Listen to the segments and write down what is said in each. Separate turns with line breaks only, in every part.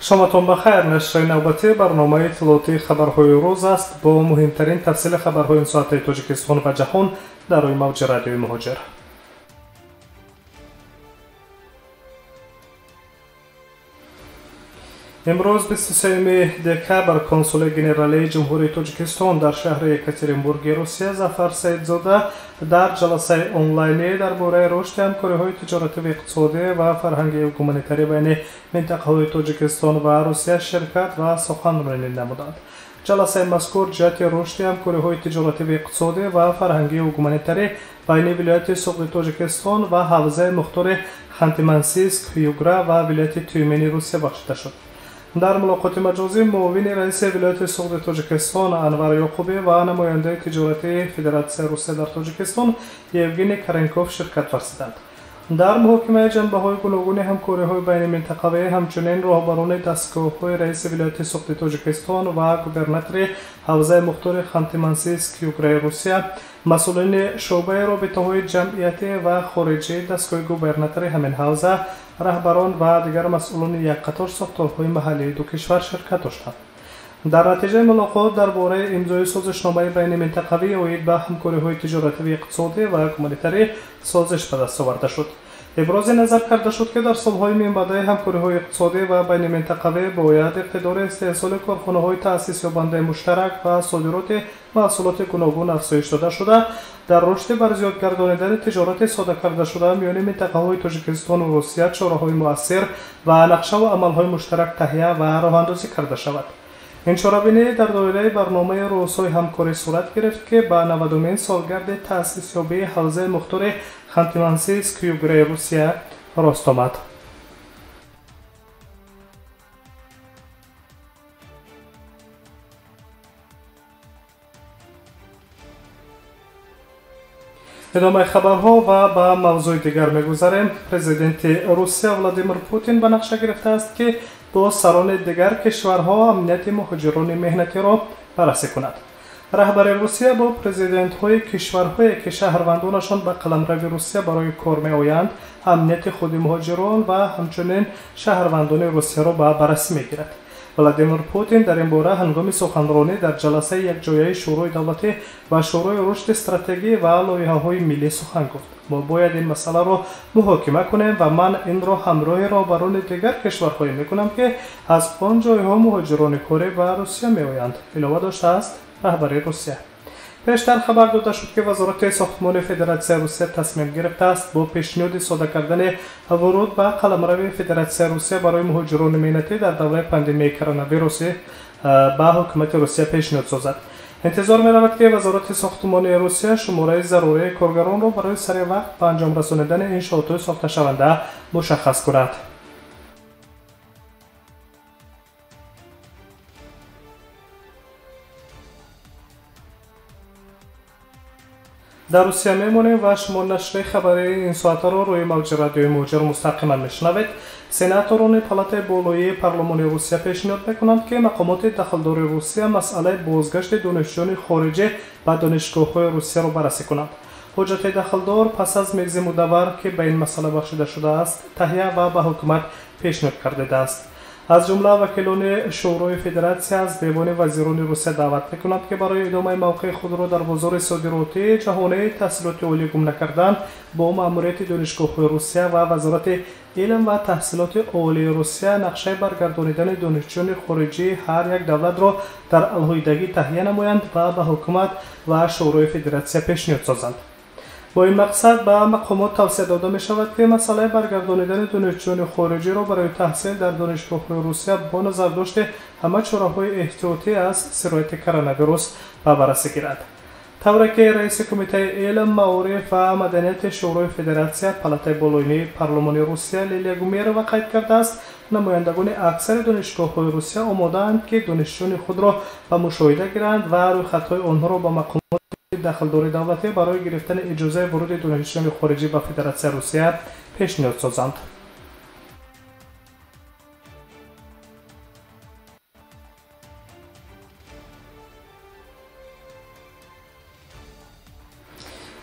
Шоматон бахайр. Нашри навбатии барномаи иттилоотии хабарҳои рӯз аст бо муҳимтарин тафсили хабарҳои ин соатаи Тоҷикистон ва ҷаҳон дар рӯи мавҷи радиои Муҳоҷир. Имрӯз 23 декабр консули генералии Ҷумҳурии Тоҷикистон дар шаҳри Екатеринбурги Русия Зафар Саидзода дар ҷаласаи онлайнӣ дар бораи рушди ҳамкориҳои тиҷоративу иқтисодӣ ва фарҳангию гуманитарӣ байни минтақаҳои Тоҷикистон ва Русия ширкат ва суханронӣ намуданд. Ҷаласаи мазкур ҷиҳати рушди ҳамкориҳои тиҷоративу иқтисодӣ ва фарҳангию гуманитарӣ байни вилояти Суғди Тоҷикистон ва ҳавзаи мухтори Ханти-Мансийск, Югра ва вилояти Тюмени Русия бахшида шуд. Дар мулоқоти маҷозӣ муовини раиси вилояти Суғди Тоҷикистон Анвар Ёқубӣ ва намояндаи тиҷоратии Федератсияи Русия дар Тоҷикистон Евгений Каренков ширкат варзиданд. Дар муҳокимаи ҷанбаҳои гуногуни ҳамкориҳои байниминтақавӣ ҳамчунин роҳбарони дастгоҳҳои раиси вилояти Суғди Тоҷикистон ва губернатори ҳавзаи мухтори Ханти-Мансийск Юграи Русия, масъулини шӯъбаи робитаҳои ҷамъиятӣ ва хориҷии дастгоҳи губернатори ҳамин ҳавза, раҳбарон ва дигар масъулони як қатор сохторҳои маҳаллии ду кишвар ширкат доштанд. Дар натиҷаи мулоқот дар бораи имзои созишномаи байниминтақавӣ оид ба ҳамкориҳои тиҷоративу иқтисодӣ ва гуманитарӣ созиш ба даст оварда шуд. Ибрози назар карда шуд, ки дар солҳои минбаъдаи ҳамкориҳои иқтисодӣ ва байниминтақавӣ бояд иқтидори истеҳсоли корхонаҳои таъсисёбандаи муштарак ва содироти маҳсулоти гуногун афзоиш дода шуда, дар рушди барзиёд гардонидани тиҷорати сода кардашуда миёни минтақаҳои Тоҷикистону Русия чораҳои муассир ва нақшаву амалҳои муштарак таҳия ва роҳандозӣ карда шавад. Ин чорабинӣ дар доираи барномаи рӯзҳои ҳамкорӣ сурат гирифт, ки ба 90-умин солгарди таъсисёбии ҳавзаи мухтори Ханти-Мансийск Юграи Русия рост омад. Идомаи хабарҳо ва ба мавзӯи дигар мегузарем. Президенти Русия Владимир Путин ба нақша гирифтааст, ки бо сарони дигар кишварҳо амнияти муҳоҷирони меҳнатиро баррасӣ кунад. Раҳбари Русия бо президентҳои кишварҳое, ки шаҳрвандонашон ба қаламрави Русия барои кор меоянд, амнияти худи муҳоҷирон ва ҳамчунин шаҳрвандони Русияро ба баррасӣ мегирад. Владимир Путин дар ин бора ҳангоми суханронӣ дар ҷаласаи якҷояи Шӯрои давлатӣ ва Шӯрои рушди стратегӣ ва лоиҳаҳои миллӣ сухан гуфт. Мо бояд ин масъаларо муҳокима кунем ва ман инро ҳамроҳи роҳбарони дигар кишварҳое мекунам, ки аз он ҷойҳо муҳоҷирони корӣ ба Русия меоянд, илова доштааст раҳбари Русия. Пештар хабар дода шуд, ки Вазорати сохтмони Федератсияи Русия тасмим гирифтааст бо пешниҳоди сода кардани вуруд ба қаламрави Федератсияи Русия барои муҳоҷирони меҳнатӣ дар давраи пандемияи коронавируси ба ҳукумати Русия пешниҳод созад. Интизор меравад, ки Вазорати сохтмони Русия шумораи зарурии коргаронро барои сари вақт ба анҷом расонидани иншоотҳои сохташаванда мушаххас кунад. Дар Русия мемонем ва шумо нашри хабарии ин соатаро рӯи мавҷи радиои Муҳоҷир мустақиман мешунавед. Сенаторони палатаи болоии парлумони Русия пешниҳод мекунанд, ки мақомоти дахлдори Русия масъалаи бозгашти донишҷӯёни хориҷӣ ба донишгоҳҳои Русияро баррасӣ кунанд. Ҳуҷҷати дахлдор пас аз мези мудаввар, ки ба ин масъала бахшида шудааст, таҳия ва ба ҳукумат пешниҳод кардидааст. Аз ҷумла вакилони Шӯрои Федератсия аз Девони вазирони Русия даъват мекунанд, ки барои идомаи мавқеи худро дар бозори содиротии ҷаҳонии таҳсилоти олӣ гум накардан бо маъмурияти донишгоҳҳои Русия ва Вазорати илм ва таҳсилоти олии Русия нақшаи баргардонидани донишҷӯёни хориҷии ҳар як давлатро дар алоҳидагӣ таҳия намоянд ва ба ҳукумат ва Шӯрои Федератсия пешниҳод созанд. Бо ин мақсад ба мақомот тавсия дода мешавад, ки масъалаи баргардонидани донишҷӯёни хориҷиро барои таҳсил дар донишгоҳҳои Русия бо назардошти ҳама чораҳои эҳтиётӣ аз сирояти коронавирус ба баррасӣ гирад. Тавре ки раиси Кумитаи илм, маориф ва маданияти Шӯрои Федератсия палатаи болоинии парлумони Русия Лилия Гумерова қайд кардааст, намояндагони аксари донишгоҳҳои Русия омодаанд, ки донишҷӯёни худро ба мушоҳида гиранд ва рӯйхатҳои онҳоро ба мақомоти дахлдори давлатӣ барои гирифтани иҷозаи вуруди донишҷӯёни хориҷӣ ба Федератсияи Русия пешниҳод созанд.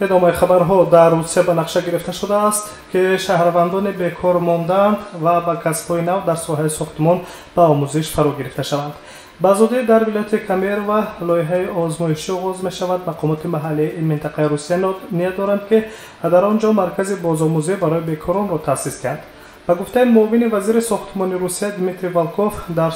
Идомаи хабарҳо. Дар Русия ба нақша гирифта шудааст, ки шаҳрвандони бекор мондаанд ва ба касбҳои нав дар соҳаи сохтмон ба омӯзиш фаро гирифта шаванд. Ба зудӣ дар вилояти Камерова лоиҳаи озмоишӣ оғоз мешавад. Мақомоти маҳаллии ин минтақаи Русия ният доранд, ки дар он ҷо маркази бозомӯзӣ барои бекоронро таъсис диҳанд. Ба гуфтаи муовини вазири сохтмони Русия Дмитрий Волков, дар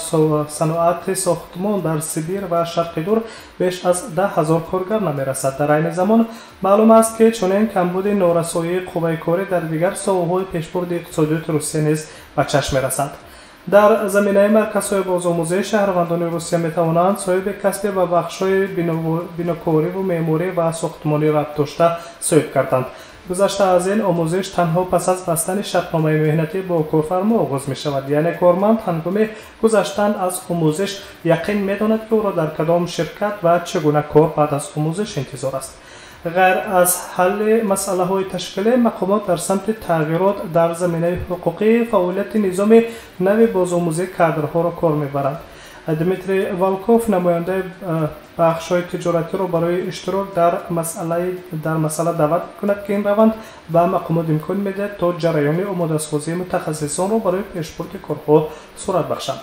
саноати сохтмон дар Сибир ва Шарқи Дур беш аз 10 000 коргар намерасад. Дар айни замон маълум аст, ки чунин камбуди норасоии қувваи корӣ дар дигар соҳаҳои пешбурди иқтисодиёти Русия низ ба чашм мерасанд. Дар заминаи марказҳои бозомӯзӣ шаҳрвандони Русия метавонанд соҳиби касбе ба бахшҳои бинокориву меъморӣ ва сохтмонӣ рабт дошта соҳиб карданд. Гузашта аз ин, омӯзиш танҳо пас аз бастани шартномаи меҳнатӣ бо корфармо оғоз мешавад, яъне корманд ҳангоми гузаштан аз омӯзиш яқин медонад, ки ӯро дар кадом ширкат ва чӣ гуна кор баъд аз омӯзиш интизор аст. Ғайр аз ҳалли масъалаҳои ташкилӣ, мақомот дар самти тағйирот дар заминаи ҳуқуқии фаъолияти низоми нави бозомӯзии кадрҳоро кор мебаранд. Дмитрий Волков намояндаи бахшҳои тиҷоратиро барои иштирок дар масъала даъват мекунад, ки ин раванд ба мақомот имкон медиҳад, то ҷараёни омодасозии мутахассисонро барои пешбурди корҳо сурат бахшанд.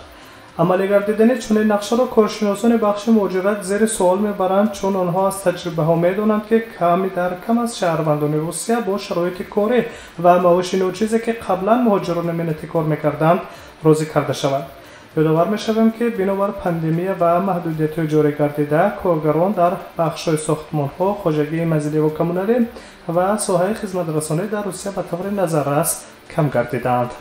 Амалӣ гардидани чунин нақшаро коршиносони бахши муҳоҷират зери суол мебаранд, чун онҳо аз таҷрибаҳо медонанд, ки ками дар кам аз шаҳрвандони Русия бо шароити корӣ ва маоши ночизе, ки қаблан муҳоҷирони меҳнатӣ кор мекарданд, розӣ карда шаванд. Ёдовар мешавем, ки бинобар пандемия ва маҳдудиятҳои ҷорӣ гардида, коргарон дар бахшҳои сохтмонҳо, хоҷагии манзиливу коммуналӣ ва соҳаи хизматрасонӣ дар Русия ба таври назаррас кам гардидаанд.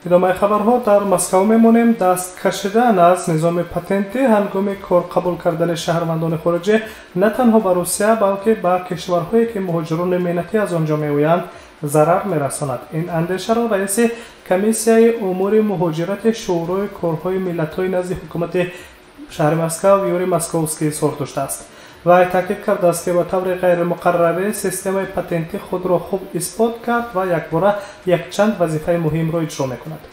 Идомаи хабарҳо. Дар Москав мемонем. Даст кашидан аз низоми патентӣ ҳангоми кор қабул кардани шаҳрвандони хориҷӣ на танҳо ба Русия, балки ба кишварҳое, ки муҳоҷирони меҳнатӣ аз он ҷо меоянд, зарар мерасонад. Ин андешаро раиси комиссияи умури муҳоҷирати Шӯрои корҳои миллатҳои назди ҳукумати шаҳри Москав Юрий Московский изҳор доштааст. Вай таъкид кардааст, ки ба таври ғайримуқаррарӣ системаи патентӣ худро хуб исбот кард ва якбора якчанд вазифаи муҳимро иҷро мекунад.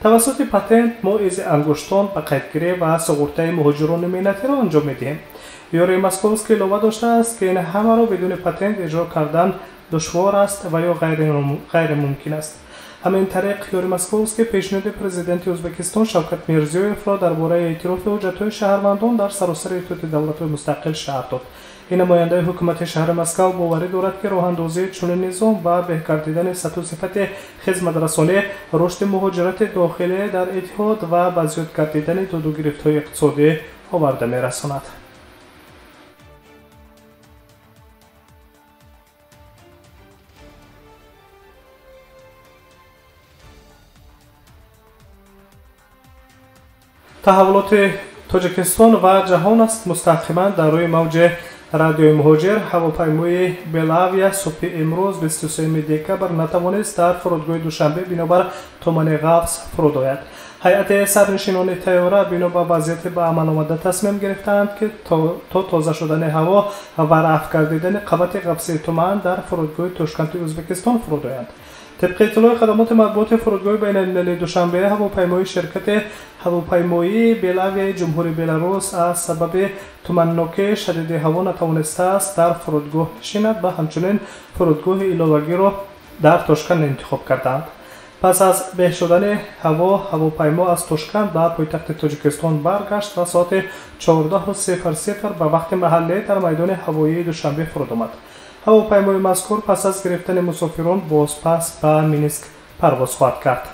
Тавассути патент мо изи ангуштон, ба қайдгирӣ ва суғуртаи муҳоҷирони меҳнатиро анҷом медиҳем. Юрий Московский илова доштааст, ки ин ҳамаро бидуни патент иҷро кардан душвор аст ва ё ғайримумкин аст. Ҳамин тариқ, Юрий Московский пешниҳоди президенти Ӯзбекистон Шавкат Мирзиёевро дар бораи эътирофи ҳуҷҷатҳои шаҳрвандон дар саросари Иттиҳоди Давлатҳои Мустақил шарҳ дод. Ин намояндаи ҳукумати шаҳри Москав боварӣ дорад, ки роҳандозии чунин низом ба беҳ гардидани сатҳу сифати хизматрасонӣ, рушди муҳоҷирати дохилӣ дар иттиҳод ва ба зиёд гардидани додугирифтҳои иқтисодӣ оварда мерасонад. Таҳаввулоти Тоҷикистон ва ҷаҳон аст мустақиман дар рӯи мавҷи Радиои Муҳоҷир. Ҳавопаймои Белавия субҳи имрӯз, 23 декабр, натавонист дар фурудгоҳи Душанбе бинобар тумани ғафз фуруд ояд. Ҳайати сарнишинони тайёра бино ба вазъияти ба амал омада тасмим гирифтаанд, ки то тоза шудани ҳаво ва рафъ гардидани қабати ғафсии туман дар фурудгоҳи Тошканти Ӯзбекистон фуруд оянд. Тибқи иттилои хадамоти матбуоти фурудгоҳи байналмилалии Душанбе, ҳавопаймои ширкати ҳавопаймоии Белавияи Ҷумҳурии Беларус аз сабаби туманнокии шадиди ҳаво натавонистааст дар фурудгоҳ нишинад ва ҳамчунин фурудгоҳи иловагиро дар Тошканд интихоб кардаанд. Пас аз беҳ шудани ҳаво, ҳавопаймо аз Тошканд ба пойтахти Тоҷикистон баргашт ва соати 14:00 ба вақти маҳаллӣ дар майдони ҳавоии Душанбе фуруд омад. Ҳавопаймои мазкур пас аз гирифтани мусофирон бозпас ба Минск парвоз хоҳад кард.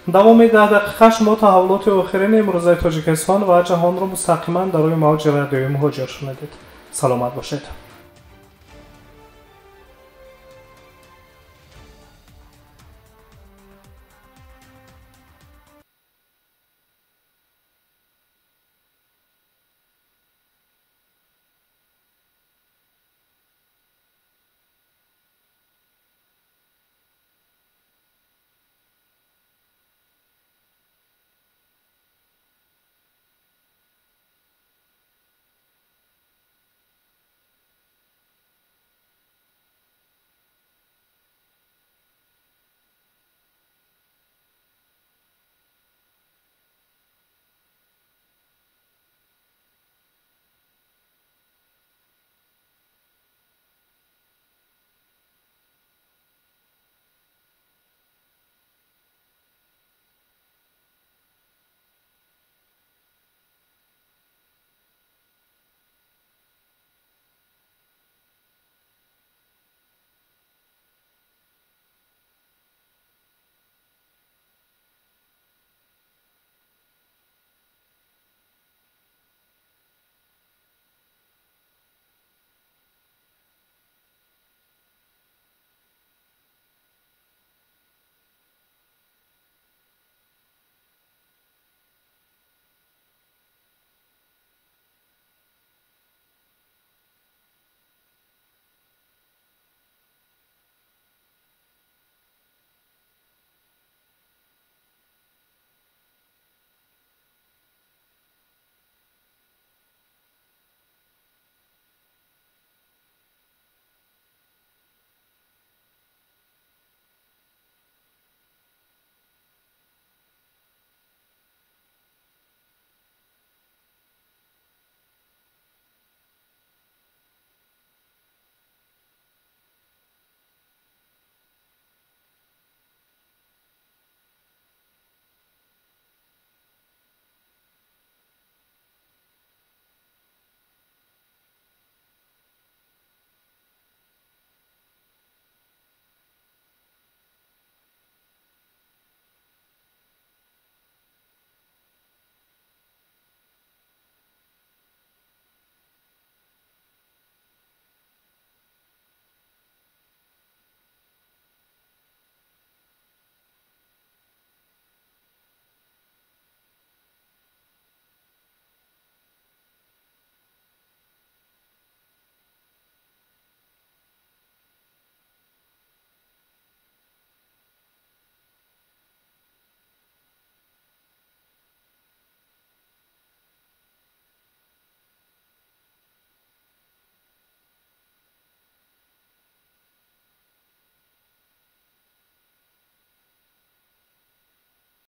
Давоми 10 дақиқа шумо таҳаввулоти охирини имрӯзаи Тоҷикистон ва ҷаҳонро мустақиман дар рӯи мавҷи Радиои Муҳоҷир шунидед. Саломат бошед.